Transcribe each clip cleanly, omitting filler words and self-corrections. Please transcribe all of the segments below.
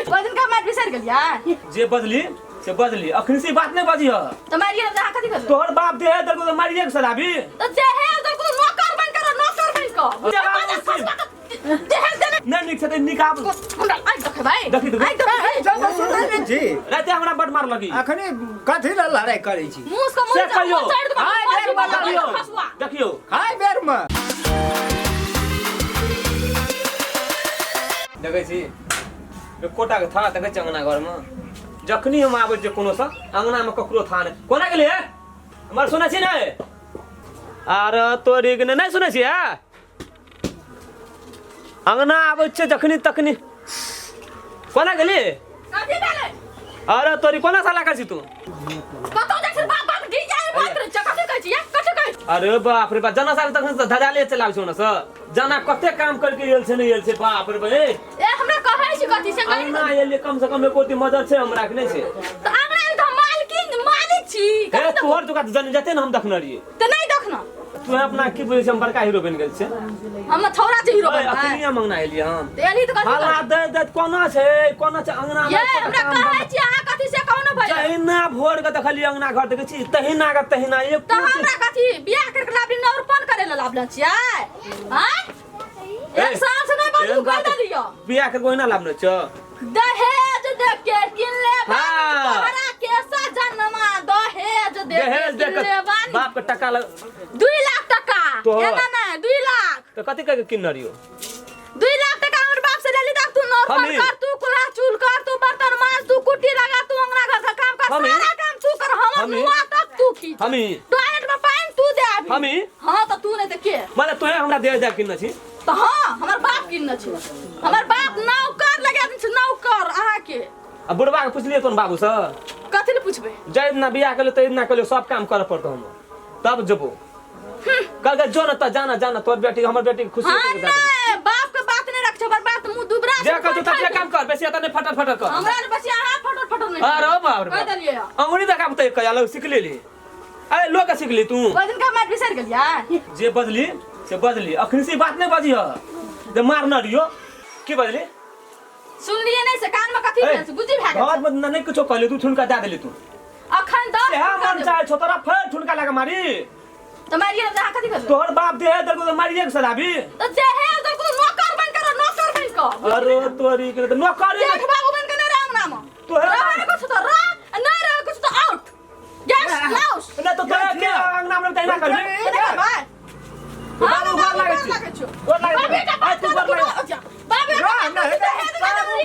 ओहि दिन का मार बिसरि गेलियै जे बजली से बजली अखन से बात नहीं बजी ह तऽ मारिए तऽ अहाँ कथी करबै तोहर बाप दे है तो मारिए के सलाबी तऽ जे हे तऽ कोनो नौकर बनि कऽ रह, नौकर बनि कऽ जे बाबू देहे देने नहीं निक छै त निकाब हमरा आँखि देखेबै देखी, देखी। आँखि देखेबै जब सुनै नहि छी राते हमरा बड मार लगी अखने कथी लए लड़ाइ करै छी मुँह से मुँह से कहियौ। चढ़ देबै आइ बेर फसुआ, देखियो फसुआ। देखियो खाय बेरमे देखै छी एकोटा के था देखै छी अंगना घरमे जखनी हम आबै छियै कोनो सँ अंगनामे ककरो था नहि कोना गेलियै हमर सुनै छी नहि आर तोरी के नहि सुनै छियै अंगना आबै छियै जखनी तखनी कोना गेली कथी भेलै अरे तोरी कोना साला कर छी तू कतौ जाइ छी बाप बाप गिर जाइ बात रहै छै कथी कहै छी या कथी कहै छी अरे बाप रे बाप जना साल तखन से धजाले चलाबै छौ ने सर जना कते काम करके गेल छै नहि गेल छै बाप रे बाप ए ए हमरा कहै छी कथी से कहि अंगना एलियै कम से कम एको दी मदद छै हमरा के नहि छै तऽ अंगना एली तऽ हम मालकिन मालिक छी हे कथी तऽ तोहर तो जन जते ने हम देखने रहियै तऽ नहि देखना तू अपना की बुझै छै हम बड़का हीरो बनि गेल छै हम छौड़ा छै हीरो ओए, बनबै अखनी हम अंगना एलियै हम तऽ एली तऽ कथी हल्ला करबै? दे दे कोना छै कोना छै अंगना ये हमरा कहै छी अहाँ कथी से कहू ने भैया जहिना भोर के देखलियै अंगना घर देखै छी तहिना के तहिना एक तऽ हमरा कथी बियाह करके लाबली नौरपन करे ला लाबल छियै आँय एक साल से नहि बाजू कर देलियो बियाह करके ओहिना लाबने छौ दहेज दे के किन ले हाँ। तोहरा के सजनमा दहेज दे के दहेज दे किन के ले बानी बाप के टका लग 2 लाख टका तोहर। एना नहि 2 लाख तऽ कथी कह के किनने रहियो 2 लाख टका हमर बाप से लेली तब तू नौकर हमी। कर तू कुल्हा चूल कर तू बर्तन माज तू कुट्टी लगा तू अंगना घर का काम कर हमी। सारा काम तू कर हमर हमी। नुआ तक तू खींच हमी। टॉयलेट में पानी तू दे अभी हमी। हाँ तो तू नहीं तो के मतलब तोहे हमरा दहेज दे के किनने छी तो हाँ हमर बाप किनने छै हमर बाप नौकर लगा देने छै नौकर अहाँके आ बुढ़बा के पुछलियै तोन बाबू से कथी ले पुछबै जै दिना बियाह केलियो तै दिना कहलियो सब काम करऽ पड़तौ हमरा तब जेबो कहलकै जो ने तऽ जाना जाना तोर बेटी हमर बेटी के खुशी हाँ होतै तऽ जा देबै। नहीं बाप के बात नहीं रख हमर बाप मुंह दुबरा जे कहतौ तते काम कर बेसी एतऽ नहि फटर फटर कर हमरा ने बसी अहाँ फटर फटर नहीं अरे बाप रे कह बाप। देलियै अंगुरी देखा तऽ कहिया लग सीख लेली अरे लोग के सीख ली तू ओहि दिन का मार बिसरि गेलियै जे बजली से बजली अखन से बात नहि बजी ह जे मार न रियो की बजली सुनलियै नहि से कान में कथी भेल छै गुजी भए गेल घर में नहि किछो कहली तू ठुनका दए देली तू अखन दस सेहा मन चाहे छौ तोरा फेर ठुनका लगा मारी तऽ मारिए तऽ अहाँ कथी करबै तोहर बाप दे है तेरे को मारिए के सलाबी तऽ जे हे तऽ कोनो नौकर बन कर नौकर बन कऽ अरे तोरी के तो नौकरी जेठ बाबू बन के नहि रह अंगना में तोहर रह कुछ तऽ रह आ नहि रह कुछ तऽ आउट गैस लाउस नहि तो तोरा के अंगना में तहिना करबी नहि करबै बाबू गोर लागै छी गोर लागै छी आइ तू गोर लागै बाबू रह, नहि, बाबू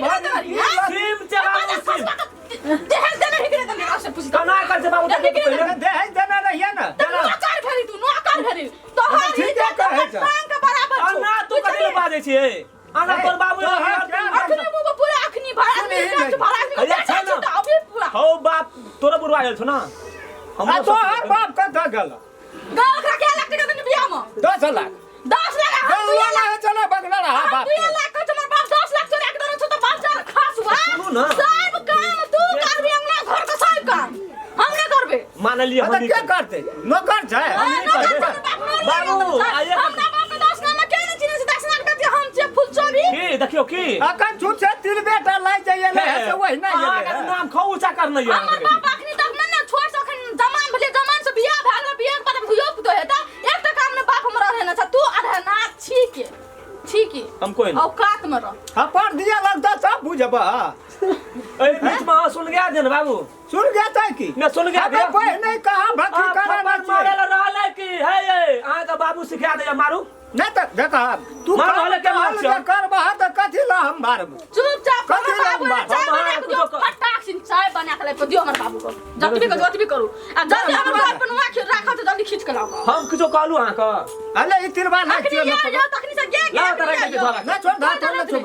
सिम छै बाबू सिम देह देने हिकरे देने से पूछ कना कर छै बाबू तते पहिले दहेज देने रहिए ने नौकर भेली तू नौकर भेली तोहर ठीके इज्जत कहै हमर छौ। टांग के बराबर छौ अन्ना तू कथी लए बाजै छियै अन्ना तोर बाबू तोहर के अखनी मुंह पर पूरा अखनी भरा सुनही आदमी नहि। भरा आदमी अरे छै ने। अभी पूरा हौ बाप तोरा बुढ़वा गेल छौ ना आ तोहर बाप कतऽ गेल गाँव ओकरा के लाख टका देने बियाह में 10 लाख 10 लाख हम गल्लो 2 लाख नहि चले बगला रहा हम बाप 2 लाख कहै छौ, हमर बाप 10 लाख चोरा के देने छौ तऽ बाप जा खास हुआ सुनू ना। सब काम तू करबी अंगना घर के सब काम हम नहि करबे मानलियै तऽ हम के करतै नौकर छै हाँ, नौकर करबै। छै, बाप नौकर बाबू, छै। आ एक- हमरा बाप के 10 लाख में के नहि चिन्है छै 10 लाख कहतियै हम छियै फुलचोरी की देखियौ की अखन छूट से तिल बेटा लाइ जाइए ने से वही ना अहाँके गेलै नाम खौ ऊँचा करने यऽ हमर बाप अखनी तक ने ने छोट से अखन जमान भेलै जमान से बियाह भए गेलै बियाह के बाद धियो पुतो हेतै एक टका ने बाप हमर रहै ने छै तू अढ़ेना छी के छी की हम कोई नहीं औकात में रह अपन दिया लगता सब बुझब एहि बीच में अहाँ सुन गया जे ने बाबू सुन गया तै की ने सुन गया अबे कोई नहीं कहा भक्ति अहाँ करा थप्पड़ ना मारे ला रहल है की हे ये अहाँके बाबू सिखा दैया मारू नहीं तो देखा तू मार काम हले के मार कहल छौ। जे करबह तऽ कथी ला हम मारबो चुपचाप कथी हमर बाबू लंबा? ने चाय हम बना अहाँके के दियौ कुछो फटाक सिन चाय बना के लाबि के दियौ हमर बाबू को जतबी के जतबी करू आ जल्दी हमर घर पर नुआ खीर राखल छै जल्दी खींच के लाउ हम किछो कहलू अहाँके अले ई तिरबा नहीं अखनी छियो ये यो तखनी से गे गे लाउ तऽ राखि दै छी ना छोड़ धा तोड़ ना छोड़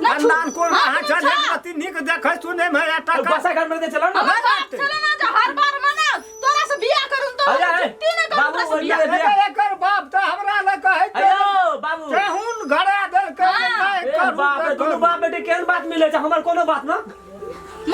खानदान कोन अहाँ चल एक रति नीक देखै सुनै मे आ टका बसा घर में दे चलो ना हमर बाप चले ना जे हर बार मना तोरा से बियाह करून तो अरे, अरे, जुट्टी न करू बाबू, तोरा से बियाह ओहिना अरे, एकर बाप तऽ हमरा लग कहै छै हेलो बाबू केहुन घरा देलकै जे हाँ। नहि ए करू बाप रे तऽ दुनू करू। बाप बेटी केहन बात मिले छै हमर कोनो बात ना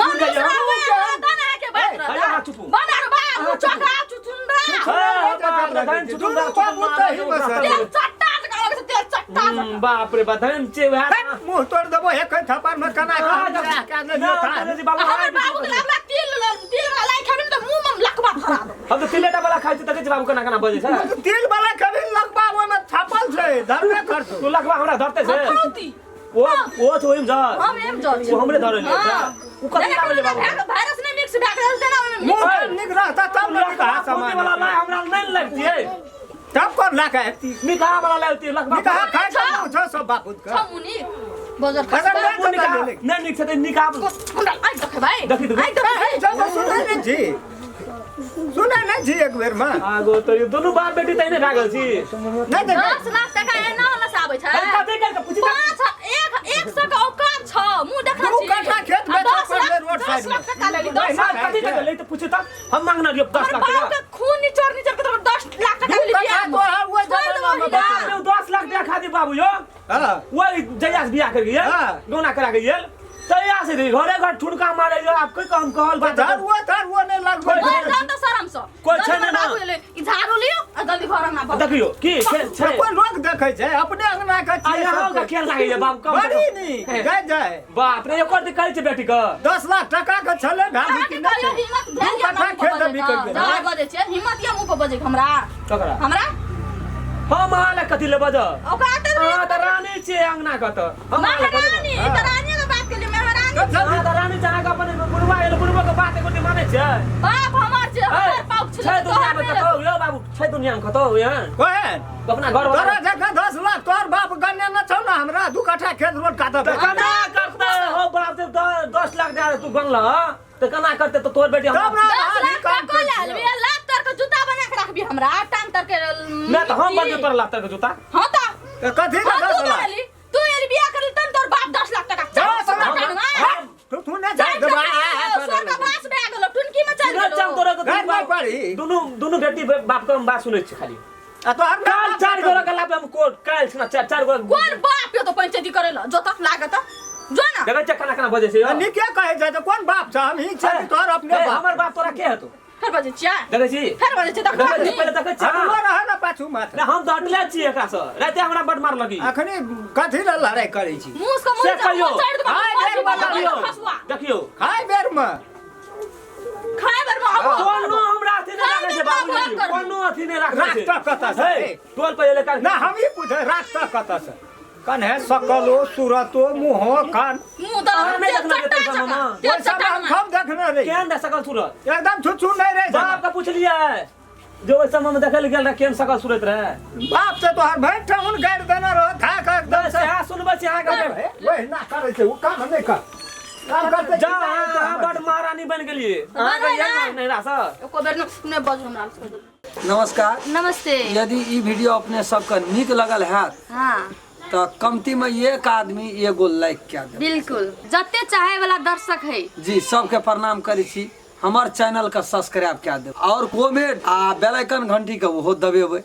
मनुष्य रहुए दाना के बात अरे, अहाँ चुपू। बना रे बाबू चोकरा चुचुंडरा हे, बाप रे, धन चुचुंडरा, दुनू बाबू चुचुंडरा, तही में से। तेल चट्टा जकाँ लगै छै तेल चट्टा कुत्ता जकाँ। बाप रे बधन छै वएह हे, मुँह तोड़ देबो एक थप्पड़ में कना हाँ, कऽ जब- कए ना, लेलियौ हम था। कहै छी, बाबू, आ हमर आइ बाबू के लागला तिल तिल वाला लाई खेबी ने तऽ मुँह में लकवा धरा देबो। हम तऽ तिलेटा वाला खाइ छी देखै छी बाबू केना केना बजै छै तिल वाला कभी लगबा ओहिमे छापल छै धरबे करतौ तू लकवा हमरा धरते छै हम खौती। ओ ओ छै ओहिमे जर हम एम जल छी। ओ हमरे धरल छै हाँ। ओ कथी जेना लाबै ले बाबू वायरस नहि मिक्स भए गेल तेना ओहिमे मुँह मिक्स ओए। नीक रहता तब ने लकवा निकाह फूटी वाला सामान लाइ हमरा नहि लगतियै तब कोन ला के हेती निकाह वाला लाइती लकवा निकाह खाइ के मुँह छौ सब बापूत के छौ मुनि बजर अगर खसबै। नहि ओ निकाह तऽ ले। नहि नीक छै तऽ निकाह हमरा आइ देखबै देखी, देखी। आइ देखबै जब सुनै नहि छी सुनै नहि छी एक बेर मे आगो तो ई दुनू बाप बेटी तहिने भए गेल छी नहि देखै 10 लाख टका एना वाला से आबै छै अरे कथी कर के पूछी पाँच एक एक सौ के औकात छौ मुँह देखा दू छी कट्ठा खेत आ बेचऽ दस पड़लै लाख रोड दस साइड लाख में। टका लेली दस नहीं, लाख साल कथी कर ले तऽ पूछी तऽ हम मांगना रहियो 10 हमर लाख बाप टका के खून निचोड़ निचोड़ के तोरा 10 लाख टका दू लेली कट्ठा बियाह में। तोहर ओहि छोड़ देबो जमाना में हिला। बाप रे 10 लाख दे खातिर बाबू यो हाँ वही जहिया से बियाह कर गेल हाँ। गौना करा के गेल तहिया से घरे घर ठुनका मारे यो आप कोई हम कहल बात धरुआ धरुआ नहीं लगबै कोई- ओए जान तऽ शरम सँ। कोई जल्दी छै नहि हमर ना। बाबू एलै। ई झाड़ू लियौ आ जल्दी घर अंगना बहारू। देखियो की छै छै कोई लोग देखै छै अपने अंगना के आ छियै यहाँ सब के कोई। खेल लागै बाप कम से बड़ी कम। नीक जाय जाय बाप रे एकर तऽ कहै छै बेटी के 10 लाख टका के छलै भाभी अहाँके कि नहि कहियो छै हिम्मत दू भेल या कट्ठा हमरा मुँह पर खेत बजैके? बिकल गेल जहर बजै छियै। हिम्मत या मुँह पर बजैके हमरा? ककरा हमरा? हम अहाँ लए कथी ले बजब ओकरा तऽ अहाँ तऽ रानी छियै अंगना के तऽ हम अहाँ लए कथी महारानी, ई तऽ रानीके बात केलियै, महारानी। तऽ जल्दी अहाँ तऽ रानी छै अहाँके अपन बुढ़वा एल बुढ़वा के बात एगो मानै छियै बाप हमर छै, हमर पाउक छै छलै, दुनिया तोहर में नहि कतौ यौ बाबू छै दुनिया में कतौ यहाँ कोहन अपना घर तोरा जकाँ 10 लाख तोहर बाप गन्ने न छौ ने हमरा 2 कट्ठा खेत रोड काटब तऽ केना करतै हो बाप रे 10 लाख दे तू गनल तऽ केना करतै तऽ तोहर बेटी तब हमरा ना दस भाभी लाख काम टको करै लए छियौ। लेबी, लात तर के जूता बना के राखबी हमरा, टांग तर के नहि तऽ हम बनबै तोरा लात के जूता हाँ तऽ। तऽ कथी हाँ, के तू 10 लाख बनली। तू एली बियाह करली तब तोर बाप 10 लाख टका 10 लाख टांग तू तू नहि चल जाय देबा स्वर्ग वास भए गेलो टुनकी में चल सुनै गेलो छियै हम तोरा के गारि दुनू नहि बाप- पड़ी। दुनू दुनू बेटी बाप के हम बात सुनै छी खाली आ तोहर काल चार गोरा के लापे हम कोर्ट काल छै ना चार चार गोरा कोन बाप यो तो पंचायती करे ला जो तक लागत जो ना देखै छियै केना केना बजै छै यौ? नीके कहै छै तऽ कोन बाप छ हम ही छियै तोहर अपने ए, बाप हमर बाप तोरा के हेतौ फेर बजै छियै देखै छी फेर बजै छियै देखै छी देखै पहिले देखै छी हमरो अहाँ। रह ने पाछू माथ नहि, हम तऽ हटले छियै एकरा से राते हमरा बड मार लगी अखनी कथी लए लड़ाइ करै छी मुँह से मुँह से कहियौ। चढ़ देबो खाय बेर में देखियौ खसुआ देखियौ खाय बेर में खाय बेर में आबो कोनो हमरा अथी नहि राखै छै खाय बेर में बाबूजी आबो। कोनो अथी नहि राखै छै राख तऽ कतऽ से? हे, टोल पर एलै काल ना हम ही पूछे राख तऽ कतऽ से कन्हे सकलो सूरतो मुँहो कान मुँह तऽ अहाँ नहि देखने चट्टा हेतै जकाँ, मामा। तेल ओहि समय चट्टा हम हम देखने रही केहन रहै सकल सूरत एकदम छुच्छू नहीं रहे बाप के पूछलियै जे ओहि समय में देखै लए गेल रहै केहन सकल सूरत रहै बाप से तोहर भरि ठेहुन गाड़ि देने रहो थाक एकदम से से अहाँ सुनबै छी अहाँके वही ना करै छै ओ काम नहि कर काम करतै जा अहाँ बड महारानी बनि गेलियै अहाँके बनै यही ना। नहि रास एको बेर नहि बजू हमरा से। नमस्कार नमस्ते यदि ई वीडियो अपने सबके नीक लगल हैत हाँ तऽ कमतीमे एक आदमी एगो लाइक कए देब बिल्कुल जते चाहे वाला दर्शक है जी सबके प्रणाम करै छी हमर चैनल के सब्सक्राइब कए देब और कमेंट आ बेल आइकन घंटी के ओहो दबेबै।